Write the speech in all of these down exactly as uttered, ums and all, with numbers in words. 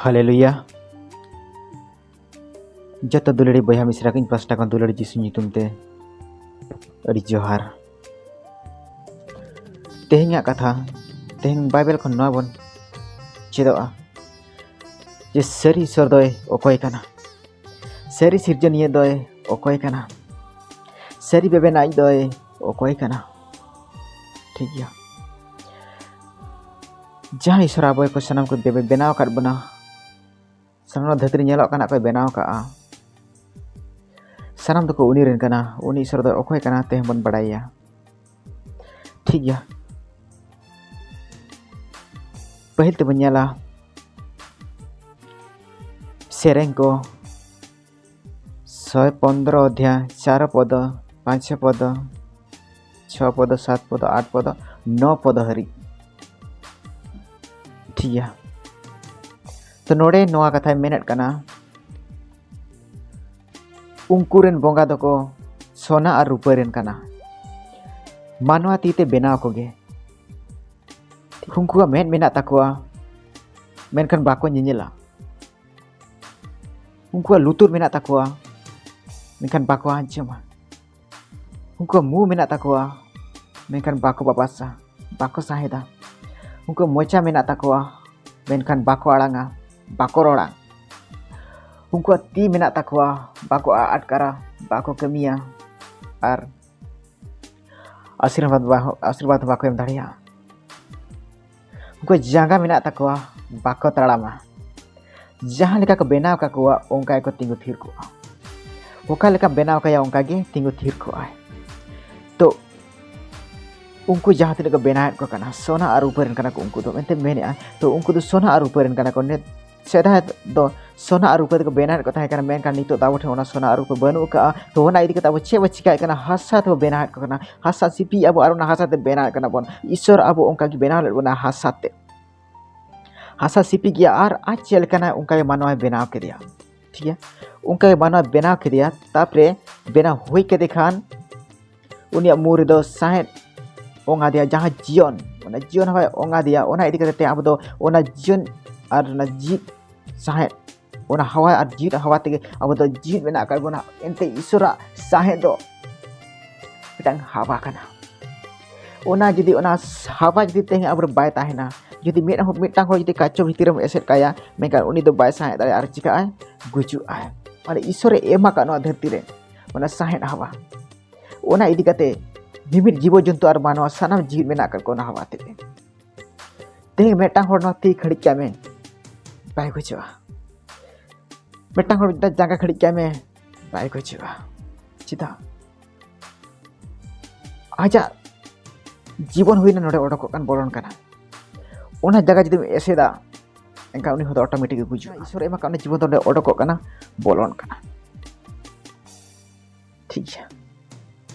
ᱦᱟᱞᱮᱞᱩᱭᱟ᱾ ᱡᱚᱛᱚ ᱫᱩᱞᱟᱹᱲᱤ ᱵᱚᱭᱦᱟ ᱢᱤᱥᱨᱟ ᱠᱚ ᱤᱧ ᱯᱟᱥᱴᱟ ᱠᱷᱚᱱ ᱫᱩᱞᱟᱹᱲᱤ ᱡᱤᱥᱩ ᱧᱩᱛᱩᱢ ᱛᱮ ᱟᱹᱰᱤ ᱡᱚᱦᱟᱨ᱾ ᱛᱮᱦᱮᱧᱟᱜ ᱠᱟᱛᱷᱟ, ᱛᱮᱦᱮᱧ ᱵᱟᱭᱵᱮᱞ ᱠᱷᱚᱱ ᱱᱚᱣᱟ ᱵᱚᱱ ᱪᱮᱫᱚᱜᱼᱟ ᱡᱮ ᱥᱟᱹᱨᱤ ᱤᱥᱚᱨ ᱫᱚᱭ ᱚᱠᱚᱭ ᱠᱟᱱᱟ? ᱥᱟᱹᱨᱤ ᱥᱤᱨᱡᱚᱱᱤᱭᱟᱹ ᱫᱚᱭ ᱚᱠᱚᱭ ᱠᱟᱱᱟ? ᱥᱟᱹᱨᱤ ᱵᱮᱵᱮᱱᱟᱭᱤᱡ ᱫᱚᱭ ᱚᱠᱚᱭ ᱠᱟᱱᱟ? ᱴᱷᱤᱠ ᱜᱮᱭᱟ᱾ ᱡᱟᱦᱟᱸ ᱤᱥᱚᱨ ᱟᱵᱚ ᱠᱚ ᱥᱟᱱᱟᱢ ᱠᱚ ᱵᱮ-, ᱵᱮᱱᱟᱣ ᱟᱠᱟᱫ ᱵᱚᱱᱟ, ᱥᱟᱱᱟᱢ ᱱᱚᱣᱟ ᱫᱷᱟᱹᱨᱛᱤ ᱨᱮ ᱧᱮᱞᱚᱜ ᱠᱟᱱᱟ ᱠᱚ ᱵᱮᱱᱟᱣ ᱟᱠᱟᱫᱼᱟ, ᱥᱟᱱᱟᱢ ᱫᱚᱠᱚ ᱩᱱᱤ ᱨᱮᱱ ᱠᱟᱱᱟ᱾ ᱩᱱᱤ ᱤᱥᱚᱨ ᱫᱚ ᱚᱠᱚᱭ ᱠᱟᱱᱟ ᱛᱮᱦᱮᱧ ᱵᱚᱱ ᱵᱟᱲᱟᱭᱟ᱾ ᱴᱷᱤᱠ ᱜᱮᱭᱟ, ᱯᱟᱹᱦᱤᱞ ᱛᱮᱵᱚᱱ ᱧᱮᱞᱟ ᱥᱮᱨᱮᱧ ᱠᱚ ᱥᱚᱭ ᱯᱚᱱᱫᱽᱨᱚ ᱚᱫᱷᱭᱟᱭ, ᱪᱟᱨ ᱯᱚᱫᱚ, ᱯᱟᱸᱪ ᱯᱚᱫᱚ, ᱪᱷᱚ ᱯᱚᱫᱚ, ᱥᱟᱛ ᱯᱚᱫᱚ, ᱟᱴ ᱯᱚᱫᱚ, ᱱᱚ ᱯᱚᱫᱚ ᱦᱟᱹᱨᱤᱡ᱾ ᱴᱷᱤᱠ ᱜᱮᱭᱟ, ᱛᱚ ᱱᱚᱰᱮ ᱱᱚᱣᱟ ᱠᱟᱛᱷᱟᱭ ᱢᱮᱱᱮᱫ ᱠᱟᱱᱟ, ᱩᱱᱠᱩ ᱨᱮᱱ ᱵᱚᱸᱜᱟ ᱫᱚᱠᱚ ᱥᱚᱱᱟ ᱟᱨ ᱨᱩᱯᱟᱹ ᱨᱮᱱ ᱠᱟᱱᱟ, ᱢᱟᱱᱣᱟ ᱛᱤ ᱛᱮ ᱵᱮᱱᱟᱣ ᱠᱚᱜᱮ᱾ ᱩᱱᱠᱩᱣᱟᱜ ᱢᱮᱫ ᱢᱮᱱᱟᱜ ᱛᱟᱠᱚᱣᱟ, ᱢᱮᱱᱠᱷᱟᱱ ᱵᱟᱠᱚ ᱧᱮᱧᱮᱞᱟ᱾ ᱩᱱᱠᱩᱣᱟᱜ ᱞᱩᱛᱩᱨ ᱢᱮᱱᱟᱜ ᱛᱟᱠᱚᱣᱟ, ᱢᱮᱱᱠᱷᱟᱱ ᱵᱟᱠᱚ ᱟᱸᱡᱚᱢᱟ᱾ ᱩᱱᱠᱩᱣᱟᱜ ᱢᱩ ᱢᱮᱱᱟᱜ ᱛᱟᱠᱚᱣᱟ, ᱢᱮᱱᱠᱷᱟᱱ ᱵᱟᱠᱚ ᱵᱟᱵᱟᱥᱟ, ᱵᱟᱠᱚ ᱥᱟᱦᱮᱫᱟ᱾ ᱩᱱᱠᱩᱣᱟᱜ ᱢᱚᱪᱟ ᱢᱮᱱᱟᱜ ᱛᱟᱠᱚᱣᱟ, ᱢᱮᱱᱠᱷᱟᱱ ᱵᱟᱠᱚ ᱟᱲᱟᱝᱟ, ᱵᱟᱠᱚ ᱨᱚᱲᱟ᱾ ᱩᱱᱠᱩᱣᱟᱜ ᱛᱤ ᱢᱮᱱᱟᱜ ᱛᱟᱠᱚᱣᱟ, ᱵᱟᱠᱚ ᱟᱴᱠᱟᱨᱟ, ᱵᱟᱠᱚ ᱠᱟᱹᱢᱤᱭᱟ, ᱟᱨ ᱟᱥᱤᱨᱵᱟᱫᱽ ᱵᱟ-, ᱟᱥᱤᱨᱵᱟᱫᱽ ᱦᱚᱸ ᱵᱟᱠᱚ ᱮᱢ ᱫᱟᱲᱮᱭᱟᱜᱼᱟ᱾ ᱩᱱᱠᱩᱣᱟᱜ ᱡᱟᱸᱜᱟ ᱢᱮᱱᱟᱜ ᱛᱟᱠᱚᱣᱟ, ᱵᱟᱠᱚ ᱛᱟᱲᱟᱢᱟ᱾ ᱡᱟᱦᱟᱸ ᱞᱮᱠᱟ ᱠᱚ ᱵᱮᱱᱟᱣ ᱠᱟᱠᱚᱣᱟ, ᱚᱱᱠᱟ ᱜᱮᱠᱚ ᱛᱤᱸᱜᱩ ᱛᱷᱤᱨ ᱠᱚᱜᱼᱟ᱾ ᱚᱠᱟ ᱞᱮᱠᱟ ᱵᱮᱱᱟᱣ ᱠᱟᱭᱟ, ᱚᱱᱠᱟ ᱜᱮ ᱛᱤᱸᱜᱩ ᱛᱷᱤᱨ ᱠᱚᱜᱼᱟᱭ᱾ ᱛᱚ, ᱩᱱᱠᱩ ᱡᱟᱦᱟᱸ ᱛᱤᱱᱟᱹᱜ ᱠᱚ ᱵᱮᱱᱟᱣᱮᱫ ᱠᱚ ᱠᱟᱱᱟ, ᱥᱚᱱᱟ ᱟᱨ ᱨᱩᱯᱟᱹ ᱨᱮᱱ ᱠᱟᱱᱟ ᱠᱚ ᱩᱱᱠᱩ ᱫᱚ, ᱢᱮᱱᱛᱮ ᱢᱮᱱᱮᱫᱼᱟ᱾ ᱛᱚ, ᱩᱱᱠᱩ ᱫᱚ ᱥᱚᱱᱟ ᱟᱨ ᱨᱩᱯᱟᱹ ᱨᱮᱱ ᱠᱟᱱᱟ ᱠᱚ᱾ ᱱᱤᱛ ᱥᱮᱫᱟᱭ ᱫᱚ ᱥᱚᱱᱟ ᱟᱨ ᱨᱩᱯᱟᱹ ᱛᱮᱠᱚ ᱵᱮᱱᱟᱣᱮᱫ ᱠᱚ ᱛᱟᱦᱮᱸ ᱠᱟᱱᱟ, ᱢᱮᱱᱠᱷᱟᱱ ᱱᱤᱛᱚᱜ ᱫᱚ ᱟᱵᱚ ᱴᱷᱮᱱ ᱚᱱᱟ ᱥᱚᱱᱟ ᱟᱨ ᱨᱩᱯᱟᱹ ᱵᱟᱹᱱᱩᱜ ᱟᱠᱟᱫᱼᱟ᱾ ᱛᱚ, ᱚᱱᱟ ᱤᱫᱤ ᱠᱟᱛᱮ ᱟᱵᱚ ᱪᱮᱫ ᱵᱚ ᱪᱤᱠᱟᱹᱭᱮᱫ ᱠᱟᱱᱟ? ᱦᱟᱥᱟ ᱛᱮᱵᱚ ᱵᱮᱱᱟᱣᱮᱫ ᱠᱚ ᱠᱟᱱᱟ, ᱦᱟᱥᱟ ᱥᱤᱯᱤᱭᱮᱫᱼᱟ ᱵᱚ ᱟᱨ ᱚᱱᱟ ᱦᱟᱥᱟ ᱛᱮ ᱵᱮᱱᱟᱣᱮᱫ ᱠᱟᱱᱟ ᱵᱚᱱ᱾ ᱤᱥᱚᱨ ᱟᱵᱚ ᱚᱱᱠᱟ ᱜᱮ ᱵᱮᱱᱟᱣ ᱞᱮᱫ ᱵᱚᱱᱟ ᱦᱟᱥᱟ ᱛᱮ᱾ ᱦᱟᱥᱟ ᱥᱤᱯᱤ ᱜᱮᱭᱟ ᱟᱨ ᱟᱡ ᱪᱮᱫ ᱞᱮᱠᱟᱱᱟᱜ ᱚᱱᱠᱟ ᱜᱮ ᱢᱟᱱᱣᱟᱭ ᱵᱮᱱᱟᱣ ᱠᱮᱫᱮᱭᱟ᱾ ᱴᱷᱤᱠ ᱜᱮᱭᱟ, ᱚᱱᱠᱟ ᱜᱮ ᱢᱟᱱᱣᱟᱭ ᱵᱮᱱᱟᱣ ᱠᱮᱫᱮᱭᱟ᱾ ᱛᱟᱯᱚᱨᱮ ᱵᱮᱱᱟᱣ ᱦᱩᱭ ᱠᱮᱫᱮ ᱠᱷᱟᱱ ᱩᱱᱤᱭᱟᱜ ᱢᱩ ᱨᱮᱫᱚ ᱥᱟᱦᱮᱫ ᱚᱝ ᱟᱫᱮᱭᱟ, ᱡᱟᱦᱟᱸ ᱡᱤᱭᱚᱱ, ᱚᱱᱟ ᱡᱤᱭᱚᱱ ᱦᱚᱸᱭ ᱚᱝ ᱟᱫᱮᱭᱟ᱾ ᱚᱱᱟ ᱤᱫᱤ ᱠᱟᱛᱮ ᱛᱮ ᱟᱵᱚ ᱫᱚ ᱚᱱᱟ ᱡᱤᱭᱚᱱ ᱟᱨ ᱚᱱᱟ ᱡᱤᱣᱤ ᱥᱟᱦᱮᱫ, ᱚᱱᱟ ᱦᱟᱣᱟ ᱟᱨ ᱡᱤᱣᱤᱫ ᱦᱟᱣᱟ ᱛᱮᱜᱮ ᱟᱵᱚ ᱫᱚ ᱡᱤᱣᱤᱫ ᱢᱮᱱᱟᱜ ᱟᱠᱟᱫ ᱵᱚᱱᱟ᱾ ᱮᱱᱛᱮ ᱤᱥᱚᱨᱟᱜ ᱥᱟᱦᱮᱫ ᱫᱚ ᱢᱤᱫᱴᱟᱝ ᱦᱟᱣᱟ ᱠᱟᱱᱟ᱾ ᱚᱱᱟ ᱡᱩᱫᱤ, ᱚᱱᱟ ᱦᱟᱣᱟ ᱡᱩᱫᱤ ᱛᱮᱦᱮᱧ ᱟᱵᱚᱨᱮ ᱵᱟᱭ ᱛᱟᱦᱮᱱᱟ, ᱡᱩᱫᱤ ᱢᱤᱫ ᱦᱚᱲ, ᱢᱤᱫᱴᱟᱝ ᱦᱚᱲ ᱡᱩᱫᱤ ᱠᱟᱪᱚ ᱵᱷᱤᱛᱤᱨ ᱨᱮᱢ ᱮᱥᱮᱫ ᱠᱟᱭᱟ, ᱢᱮᱱᱠᱷᱟᱱ ᱩᱱᱤ ᱫᱚ ᱵᱟᱭ ᱥᱟᱦᱮᱫ ᱫᱟᱲᱮᱭᱟᱜᱼᱟ ᱟᱨ ᱪᱤᱠᱟᱹᱜᱼᱟᱭ? ᱜᱩᱡᱩᱜᱼᱟᱭ᱾ ᱢᱟᱱᱮ ᱤᱥᱚᱨᱮ ᱮᱢ ᱟᱠᱟᱫ ᱱᱚᱣᱟ ᱫᱷᱟᱹᱨᱛᱤ ᱨᱮ ᱚᱱᱟ ᱥᱟᱦᱮᱫ ᱦᱟᱣᱟ, ᱚᱱᱟ ᱤᱫᱤ ᱠᱟᱛᱮ ᱢᱤᱢᱤᱫ ᱡᱤᱵᱚ ᱡᱚᱱᱛᱩ ᱟᱨ ᱢᱟᱱᱣᱟ ᱥᱟᱱᱟᱢ ᱡᱤᱣᱤᱫ ᱢᱮᱱᱟᱜ ᱟᱠᱟᱫ ᱠᱚᱣᱟ ᱚᱱᱟ ᱦᱟᱣᱟ ᱛᱮᱜᱮ᱾ ᱛᱮᱦᱮᱧ ᱢᱤᱫᱴᱟᱝ ᱦᱚᱲ ᱱᱚᱣᱟ ᱛᱤ ᱠᱷᱟᱹᱲᱤᱡ ᱠᱟᱜ ᱢᱮ, ᱵᱟᱭ ᱜᱩᱡᱩᱜᱼᱟ᱾ ᱢᱤᱫᱴᱟᱝ ᱦᱚᱲ ᱢᱤᱫᱴᱟᱝ ᱡᱟᱸᱜᱟ ᱠᱷᱟᱹᱲᱤᱡ ᱠᱟᱜ ᱢᱮ, ᱵᱟᱭ ᱜᱩᱡᱩᱜᱼᱟ᱾ ᱪᱮᱫᱟᱜ? ᱟᱡᱟᱜ ᱡᱤᱵᱚᱱ ᱦᱩᱭᱱᱟ ᱱᱚᱰᱮ ᱚᱰᱚᱠᱚᱜ ᱠᱟᱱ, ᱵᱚᱞᱚᱱ ᱠᱟᱱᱟ᱾ ᱚᱱᱟ ᱡᱟᱭᱜᱟ ᱡᱩᱫᱤᱢ ᱮᱥᱮᱫᱟ, ᱮᱱᱠᱷᱟᱱ ᱩᱱᱤ ᱦᱚᱲ ᱫᱚ ᱚᱴᱳᱢᱮᱴᱤᱠ ᱜᱮ ᱜᱩᱡᱩᱜᱼᱟ᱾ ᱤᱥᱚᱨ ᱮᱢ ᱟᱠᱟᱫ ᱚᱱᱟ ᱡᱤᱵᱚᱱ ᱫᱚ ᱚᱸᱰᱮ ᱚᱰᱚᱠᱚᱜ ᱠᱟᱱᱟ, ᱵᱚᱞᱚᱱ ᱠᱟᱱᱟ᱾ ᱴᱷᱤᱠ ᱜᱮᱭᱟ,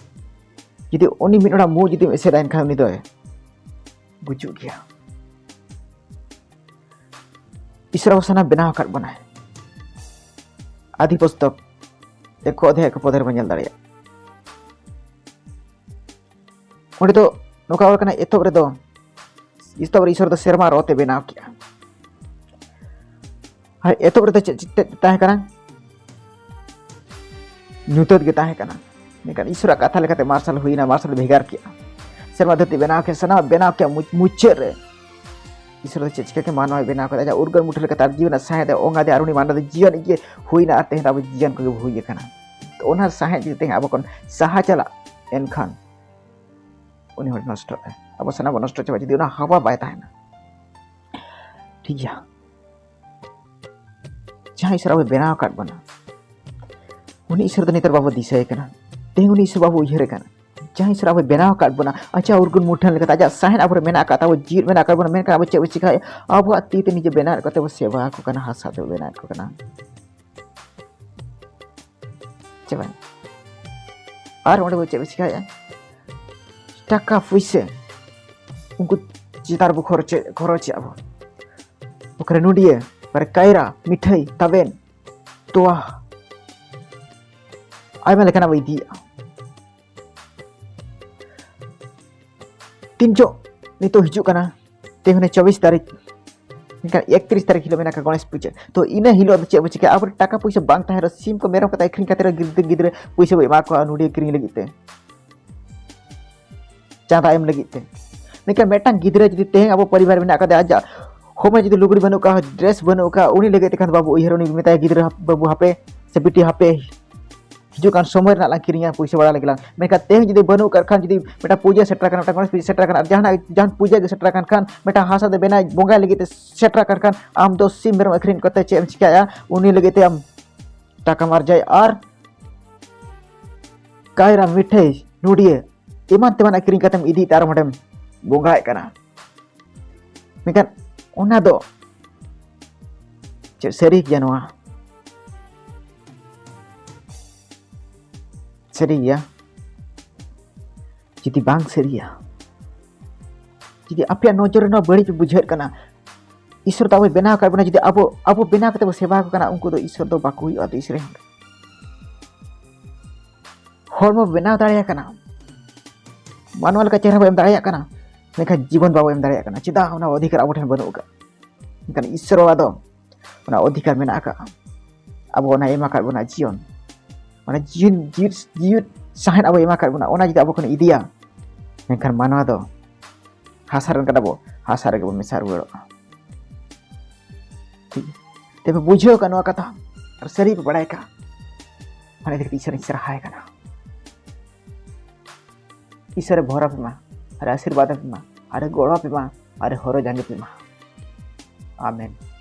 ᱡᱩᱫᱤ ᱩᱱᱤ ᱢᱤᱫ ᱦᱚᱲᱟᱜ ᱢᱩ ᱡᱩᱫᱤᱢ ᱮᱥᱮᱫᱟ, ᱮᱱᱠᱷᱟᱱ ᱩᱱᱤ ᱫᱚᱭ ᱜᱩᱡᱩᱜ ᱜᱮᱭᱟ᱾ ᱤᱥᱚᱨ ᱟᱵᱚ ᱥᱟᱱᱟᱢ ᱵᱮᱱᱟᱣ ᱟᱠᱟᱫ ᱵᱚᱱᱟᱭ᱾ ᱟᱫᱷᱤ ᱯᱩᱥᱛᱚᱠ ᱮᱠ ᱚᱫᱷᱭᱟᱭ ᱮᱠ ᱯᱚᱫ ᱨᱮᱵᱚᱱ ᱧᱮᱞ ᱫᱟᱲᱮᱭᱟᱜᱼᱟ᱾ ᱚᱸᱰᱮ ᱫᱚ ᱱᱚᱝᱠᱟ ᱚᱞ ᱠᱟᱱᱟ, ᱮᱛᱚᱦᱚᱵ ᱨᱮᱫᱚ, ᱮᱛᱚᱦᱚᱵ ᱨᱮ ᱤᱥᱚᱨ ᱫᱚ ᱥᱮᱨᱢᱟ ᱟᱨ ᱚᱛ ᱮ ᱵᱮᱱᱟᱣ ᱠᱮᱜᱼᱟ᱾ ᱟᱨ ᱮᱛᱚᱦᱚᱵ ᱨᱮᱫᱚ ᱪᱮᱫ, ᱪᱮᱫ ᱛᱟᱦᱮᱸ ᱠᱟᱱᱟ? ᱧᱩᱛᱟᱹᱛ ᱜᱮ ᱛᱟᱦᱮᱸ ᱠᱟᱱᱟ᱾ ᱢᱮᱱᱠᱷᱟᱱ ᱤᱥᱚᱨᱟᱜ ᱠᱟᱛᱷᱟ ᱞᱮᱠᱟᱛᱮ ᱢᱟᱨᱥᱟᱞ ᱦᱩᱭᱱᱟ, ᱢᱟᱨᱥᱟᱞ ᱵᱷᱮᱜᱟᱨ ᱠᱮᱜᱼᱟ᱾ ᱥᱮᱨᱢᱟ ᱫᱷᱟᱹᱨᱛᱤ ᱵᱮᱱᱟᱣ ᱠᱮᱜᱼᱟ, ᱥᱟᱱᱟᱢᱟᱜ ᱵᱮᱱᱟᱣ ᱠᱮᱜᱼᱟ᱾ ᱢᱩᱪ-, ᱢᱩᱪᱟᱹᱫ ᱨᱮ ᱤᱥᱚᱨ ᱫᱚ ᱪᱮᱫ ᱪᱤᱠᱟᱹ ᱠᱮᱜᱼᱟ? ᱢᱟᱱᱣᱟᱭ ᱵᱮᱱᱟᱣ ᱠᱮᱫᱟ᱾ ᱟᱡᱟᱜ ᱩᱨᱜᱟᱹᱱ ᱢᱩᱴᱷᱟᱹᱱ ᱞᱮᱠᱟᱛᱮ ᱟᱨ ᱡᱤᱣᱤ ᱨᱮᱱᱟᱜ ᱥᱟᱦᱮᱫ ᱮ ᱚᱝ ᱟᱫᱮᱭᱟ ᱟᱨ ᱩᱱᱤ ᱢᱟᱱᱣᱟ ᱫᱚ ᱡᱤᱭᱚᱱ ᱜᱮ ᱦᱩᱭᱱᱟ ᱟᱨ ᱛᱮᱦᱮᱧ ᱫᱚ ᱟᱵᱚ ᱡᱤᱭᱚᱱ ᱠᱚᱜᱮ ᱦᱩᱭ ᱟᱠᱟᱱᱟ᱾ ᱛᱚ ᱚᱱᱟ ᱥᱟᱦᱮᱫ ᱡᱩᱫᱤ ᱛᱮᱦᱮᱧ ᱟᱵᱚ ᱠᱷᱚᱱ ᱥᱟᱦᱟ ᱪᱟᱞᱟᱜ, ᱮᱱᱠᱷᱟᱱ ᱩᱱᱤ ᱦᱚᱲ ᱱᱚᱥᱴᱚᱜᱼᱟ᱾ ᱟᱵᱚ ᱥᱟᱱᱟᱢ ᱵᱚᱱ ᱱᱚᱥᱴᱚ ᱪᱟᱵᱟᱜᱼᱟ ᱡᱩᱫᱤ ᱚᱱᱟ ᱦᱟᱣᱟ ᱵᱟᱭ ᱛᱟᱦᱮᱱᱟ᱾ ᱴᱷᱤᱠ ᱜᱮᱭᱟ, ᱡᱟᱦᱟᱸ ᱤᱥᱚᱨ ᱟᱵᱚᱭ ᱵᱮᱱᱟᱣ ᱟᱠᱟᱫ ᱵᱚᱱᱟ, ᱩᱱᱤ ᱤᱥᱚᱨ ᱫᱚ ᱱᱮᱛᱟᱨ ᱵᱟᱵᱚ ᱫᱤᱥᱟᱹᱭᱮ ᱠᱟᱱᱟ, ᱛᱮᱦᱮᱧ ᱩᱱᱤ ᱤᱥᱚᱨ ᱵᱟᱵᱚ ᱩᱭᱦᱟᱹᱨᱮ ᱠᱟᱱᱟ᱾ ᱡᱟᱦᱟᱸ ᱤᱥᱚᱨ ᱟᱵᱚᱭ ᱵᱮᱱᱟᱣ ᱟᱠᱟᱫ ᱵᱚᱱᱟ, ᱟᱪᱪᱷᱟ, ᱩᱨᱜᱟᱹᱱ ᱢᱩᱴᱷᱟᱹᱱ ᱞᱮᱠᱟᱛᱮ ᱟᱡᱟᱜ ᱥᱟᱦᱮᱫ ᱟᱵᱚᱨᱮ ᱢᱮᱱᱟᱜ ᱟᱠᱟᱫ ᱛᱟᱵᱚ, ᱡᱤᱣᱤᱫ ᱢᱮᱱᱟᱜ ᱟᱠᱟᱫ ᱵᱚᱱᱟ, ᱢᱮᱱᱠᱷᱟᱱ ᱟᱵᱚ ᱪᱮᱫ ᱵᱚ ᱪᱤᱠᱟᱹᱭᱟ? ᱟᱵᱚᱣᱟᱜ ᱛᱤ ᱛᱮ ᱱᱤᱡᱮ ᱵᱮᱱᱟᱣ ᱠᱟᱛᱮ ᱵᱚ ᱥᱮᱵᱟ ᱟᱠᱚ ᱠᱟᱱᱟ, ᱦᱟᱥᱟ ᱛᱮᱵᱚ ᱵᱮᱱᱟᱣ ᱟᱠᱚ ᱠᱟᱱᱟ᱾ ᱪᱮ ᱵᱟᱝ? ᱟᱨ ᱚᱸᱰᱮ ᱵᱚ ᱪᱮᱫ ᱵᱚ ᱪᱤᱠᱟᱹᱭᱮᱫᱼᱟ? ᱴᱟᱠᱟ ᱯᱩᱭᱥᱟᱹ ᱩᱱᱠᱩ ᱪᱮᱛᱟᱱ ᱨᱮᱵᱚ ᱠᱷᱚᱨᱚᱪ, ᱠᱷᱚᱨᱚᱪᱮᱫᱼᱟ ᱵᱚ᱾ ᱚᱠᱟᱨᱮ ᱱᱩᱰᱤᱭᱟᱹ, ᱚᱠᱟᱨᱮ ᱠᱟᱭᱨᱟ, ᱢᱤᱴᱷᱟᱹᱭ, ᱛᱟᱵᱮᱱ, ᱛᱚᱣᱟ, ᱟᱭᱢᱟ ᱞᱮᱠᱟᱱᱟᱜ ᱵᱚ ᱤᱫᱤᱭᱮᱫᱼᱟ᱾ ᱛᱤᱱ ᱡᱚᱜ ᱱᱤᱛᱚᱜ ᱦᱤᱡᱩᱜ ᱠᱟᱱᱟ, ᱛᱮᱦᱮᱧ ᱪᱚᱵᱵᱤᱥ ᱛᱟᱹᱨᱤᱠᱷ, ᱢᱮᱱᱠᱷᱟᱱ ᱮᱠᱛᱨᱤᱥ ᱛᱟᱹᱨᱤᱠᱷ ᱦᱤᱞᱳᱜ ᱢᱮᱱᱟᱜ ᱠᱟᱜ ᱜᱚᱬᱮᱥ ᱯᱩᱡᱟᱹ᱾ ᱛᱚ ᱤᱱᱟᱹ ᱦᱤᱞᱳᱜ ᱫᱚ ᱪᱮᱫ ᱵᱚ ᱪᱤᱠᱟᱹᱭᱟ? ᱟᱵᱚ ᱴᱟᱠᱟ ᱯᱩᱭᱥᱟᱹ ᱵᱟᱝ ᱛᱟᱦᱮᱱ ᱨᱮᱦᱚᱸ ᱥᱤᱢ ᱠᱚ ᱢᱮᱨᱚᱢ ᱠᱟᱛᱮ ᱟᱹᱠᱷᱨᱤᱧ ᱠᱟᱛᱮ ᱨᱮᱦᱚᱸ ᱜᱤᱫᱽᱨᱟᱹ ᱜᱤᱫᱽᱨᱟᱹ ᱯᱩᱭᱥᱟᱹ ᱵᱚ ᱮᱢᱟ ᱠᱚᱣᱟ ᱱᱩᱰᱤᱭᱟᱹ ᱠᱤᱨᱤᱧ ᱞᱟᱹᱜᱤᱫ ᱛᱮ᱾ ᱪᱟᱸᱫᱟ ᱮᱢ ᱞᱟᱹᱜᱤᱫ ᱛᱮ᱾ ᱢᱮᱱᱠᱷᱟᱱ ᱢᱤᱫᱴᱟᱝ ᱜᱤᱫᱽᱨᱟᱹ ᱡᱩᱫᱤ ᱛᱮᱦᱮᱧ ᱟᱵᱚ ᱯᱚᱨᱤᱵᱟᱨ ᱢᱮᱱᱟᱜ ᱠᱟᱫᱮᱭᱟ, ᱟᱡᱟᱜ ᱦᱚᱲᱢᱚ ᱡᱩᱫᱤ ᱞᱩᱜᱽᱲᱤ ᱵᱟᱹᱱᱩᱜ ᱠᱟᱜᱼᱟ, ᱰᱨᱮᱥ ᱵᱟᱹᱱᱩᱜ ᱠᱟᱜᱼᱟ, ᱩᱱᱤ ᱞᱟᱹᱜᱤᱫ ᱛᱮᱠᱷᱟᱱ ᱫᱚ ᱵᱟᱵᱚ ᱩᱭᱦᱟᱹᱨ, ᱩᱱᱤ ᱢᱮᱛᱟᱭᱟ, "ᱜᱤᱫᱽᱨᱟᱹ ᱵᱟᱹᱵᱩ ᱦᱟᱯᱮ ᱥᱮ ᱵᱤᱴᱤ ᱦᱟᱯᱮ, ᱦᱤᱡᱩᱜ ᱠᱟᱱ ᱥᱚᱢᱚᱭ ᱨᱮᱱᱟᱜ ᱞᱟᱝ ᱠᱤᱨᱤᱧᱟ, ᱯᱩᱭᱥᱟᱹ ᱵᱟᱲᱟ ᱞᱟᱹᱜᱤᱫ ᱞᱟᱝ᱾" ᱢᱮᱱᱠᱷᱟᱱ ᱛᱮᱦᱮᱧ ᱡᱩᱫᱤ ᱵᱟᱹᱱᱩᱜ ᱠᱟᱜ ᱠᱷᱟᱱ, ᱡᱩᱫᱤ ᱢᱤᱫᱴᱟᱝ ᱯᱩᱡᱟᱹ ᱥᱮᱴᱮᱨ ᱟᱠᱟᱱᱟ, ᱢᱤᱫᱴᱟᱝ ᱜᱚᱬᱮᱥ ᱯᱩᱡᱟᱹ ᱥᱮᱴᱮᱨ ᱟᱠᱟᱱᱟ, ᱟᱨ ᱡᱟᱦᱟᱱᱟᱜ, ᱡᱟᱦᱟᱱ ᱯᱩᱡᱟᱹ ᱜᱮ ᱥᱮᱴᱮᱨ ᱟᱠᱟᱱ ᱠᱷᱟᱱ, ᱢᱤᱫᱴᱟᱝ ᱦᱟᱥᱟ ᱫᱚ ᱵᱮᱱᱟᱣ ᱵᱚᱸᱜᱟᱭ ᱞᱟᱹᱜᱤᱫ ᱛᱮ ᱥᱮᱴᱮᱨ ᱟᱠᱟᱱ ᱠᱷᱟᱱ, ᱟᱢ ᱫᱚ ᱥᱤᱢ ᱢᱮᱨᱚᱢ ᱟᱹᱠᱷᱨᱤᱧ ᱠᱟᱛᱮ ᱪᱮᱫ ᱮᱢ ᱪᱤᱠᱟᱹᱭᱟ? ᱩᱱᱤ ᱞᱟᱹᱜᱤᱫ ᱛᱮ ᱟᱢ ᱴᱟᱠᱟᱢ ᱟᱨᱡᱟᱣᱮᱫᱼᱟ ᱟᱨ ᱠᱟᱭᱨᱟ, ᱢᱤᱴᱷᱟᱹᱭ, ᱱᱩᱰᱤᱭᱟᱹ, ᱮᱢᱟᱱ ᱛᱮᱢᱟᱱᱟᱜ ᱠᱤᱨᱤᱧ ᱠᱟᱛᱮᱢ ᱤᱫᱤᱭᱮᱫ ᱛᱮ ᱟᱨ ᱚᱸᱰᱮᱢ ᱵᱚᱸᱜᱟᱭᱮᱫ ᱠᱟᱱᱟ᱾ ᱢᱮᱱᱠᱷᱟᱱ ᱚᱱᱟ ᱫᱚ ᱪᱮᱫ ᱥᱟᱹᱨᱤ ᱜᱮᱭᱟ ᱱᱚᱣᱟ? ᱥᱟᱹᱨᱤ ᱜᱮᱭᱟ? ᱡᱩᱫᱤ ᱵᱟᱝ ᱥᱟᱹᱨᱤᱭᱟ, ᱡᱩᱫᱤ ᱟᱯᱮᱭᱟᱜ ᱱᱚᱡᱚᱨ ᱨᱮ ᱱᱚᱣᱟ ᱵᱟᱹᱲᱤᱡ ᱵᱩᱡᱷᱟᱹᱜ ᱠᱟᱱᱟ, ᱤᱥᱚᱨ ᱫᱚ ᱟᱵᱚᱭ ᱵᱮᱱᱟᱣ ᱟᱠᱟᱫ ᱵᱚᱱᱟ, ᱡᱩᱫᱤ ᱟᱵᱚ, ᱟᱵᱚ ᱵᱮᱱᱟᱣ ᱠᱟᱛᱮ ᱵᱚ ᱥᱮᱵᱟ ᱟᱠᱚ ᱠᱟᱱᱟ, ᱩᱱᱠᱩ ᱫᱚ ᱤᱥᱚᱨ ᱫᱚ ᱵᱟᱠᱚ ᱦᱩᱭᱩᱜᱼᱟ ᱛᱤᱥ ᱨᱮᱦᱚᱸ᱾ ᱦᱚᱲ ᱵᱚ ᱵᱮᱱᱟᱣ ᱫᱟᱲᱮᱭᱟᱜ ᱠᱟᱱᱟ, ᱢᱟᱱᱣᱟ ᱞᱮᱠᱟ ᱪᱮᱦᱨᱟ ᱵᱚ ᱮᱢ ᱫᱟᱲᱮᱭᱟᱜ ᱠᱟᱱᱟ, ᱢᱮᱱᱠᱷᱟᱱ ᱡᱤᱵᱚᱱ ᱵᱟᱵᱚ ᱮᱢ ᱫᱟᱲᱮᱭᱟᱜ ᱠᱟᱱᱟ᱾ ᱪᱮᱫᱟᱜ? ᱚᱱᱟ ᱚᱫᱷᱤᱠᱟᱨ ᱟᱵᱚ ᱴᱷᱮᱱ ᱵᱟᱹᱱᱩᱜ ᱟᱠᱟᱫ᱾ ᱢᱮᱱᱠᱷᱟᱱ ᱤᱥᱚᱨ ᱵᱟᱵᱟ ᱫᱚ ᱚᱱᱟ ᱚᱫᱷᱤᱠᱟᱨ ᱢᱮᱱᱟᱜ ᱟᱠᱟᱫᱼᱟ, ᱟᱵᱚ ᱚᱱᱟ ᱮᱢ ᱟᱠᱟᱫ ᱵᱚᱱᱟ ᱡᱤᱭᱚᱱ, ᱚᱱᱟ ᱡᱤᱭᱚᱱ, ᱡᱤᱣᱤᱫ, ᱡᱤᱣᱤᱫ ᱥᱟᱦᱮᱫ ᱟᱵᱚ ᱮᱢ ᱟᱠᱟᱫ ᱵᱚᱱᱟ, ᱚᱱᱟ ᱡᱩᱫᱤ ᱟᱵᱚ ᱠᱷᱚᱱ ᱤᱫᱤᱭᱟ, ᱢᱮᱱᱠᱷᱟᱱ ᱢᱟᱱᱣᱟ ᱫᱚ ᱦᱟᱥᱟ ᱨᱮᱱ ᱠᱟᱱᱟ ᱵᱚ, ᱦᱟᱥᱟ ᱨᱮᱜᱮ ᱵᱚ ᱢᱮᱥᱟ ᱨᱩᱣᱟᱹᱲᱚᱜᱼᱟ᱾ ᱴᱷᱤᱠ? ᱛᱮᱯᱮ ᱵᱩᱡᱷᱟᱹᱣ ᱠᱟᱜ ᱱᱚᱣᱟ ᱠᱟᱛᱷᱟ ᱟᱨ ᱥᱟᱹᱨᱤ ᱯᱮ ᱵᱟᱲᱟᱭ ᱠᱟᱜ, ᱚᱱᱟ ᱤᱫᱤ ᱠᱟᱛᱮ ᱤᱥᱚᱨᱤᱧ ᱥᱟᱨᱦᱟᱣ ᱠᱟᱱᱟ᱾ ᱤᱥᱚᱨᱮ ᱵᱷᱚᱨ ᱟᱯᱮ ᱢᱟ, ᱟᱨ ᱟᱥᱤᱨᱵᱟᱫᱽ ᱟᱯᱮ ᱢᱟ, ᱟᱨ ᱜᱚᱲᱚ ᱟᱯᱮ ᱢᱟ, ᱟᱨ ᱦᱚᱨᱚ ᱡᱟᱸᱜᱮ ᱯᱮ ᱢᱟ᱾ ᱟᱢᱮᱱ᱾